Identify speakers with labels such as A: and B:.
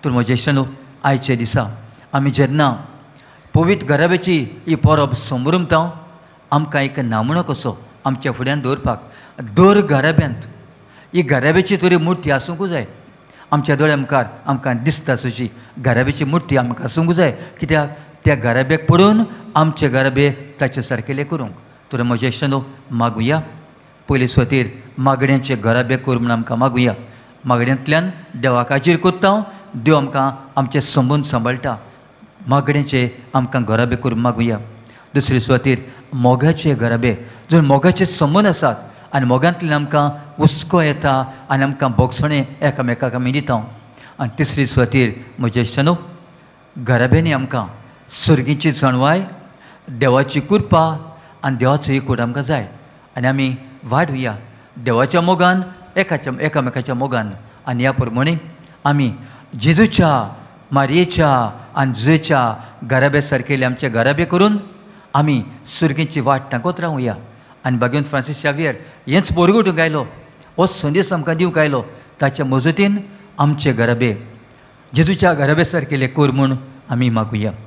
A: तर म्हजे इश्टांनो, आयच्या दिसा आमी जेन्ना पवित्र घराब्याची ही परब समृमता, आमकां एक नामणो कसो आमच्या फुड्यान दवरपाक दर घराब्यांत ही घराब्याची तरी मुर्ती आसूंकूच जाय. आमच्या दोळ्या मुखार आमकां दिसता तशी घराब्याची मुर्ती आमकां आसूंक जाय. कित्याक त्या घराब्याक पळोवन आमचे घराबे ताचे सारकेले करूंक. तर म्हजे इश्टांनो, मागुया पयले सुवातेर मागण्यांचे घराबे कर म्हूण आमकां मागुया. मागण्यांतल्यान देवाक हाजीर करता, देव आमकां आमचे संबंद सांबाळटा. मागण्यांचे आमकां घराबे करून मागुया. दुसरे सुवातेर मोगाचे घराबे, जर मोगाचे संबंद आसात आनी मोगांतल्यान आमकां हुस्को येता आनी आमकां भोगसणें एकामेकाक आमी दिता. आनी तिसरी सुवातेर म्हज्या इश्टांनो, घराब्यांनी आमकां सर्गीची जाणवाय, देवाची कृपा आनी देवाचो एकवट आमकां जाय. आनी आमी वाडुया देवाच्या मोगान, एकाच्या एकामेकाच्या मोगान. आनी ह्या प्रमाणे आमी जेजूच्या, मारयेच्या आनी जुजेच्या घराब्या सारकेले आमचे घराबे करून आमी सुर्गीची वाट तांकत रावुया. आनी भाग्यवंत फ्रांसीस शावियर हेंच पोरगुटूंक आयलो, हो संदेश आमकां दिवंक आयलो. ताच्या मजतीन आमचे घराबे जेजूच्या घराब्या सारकेले कर म्हूण आमी मागुया.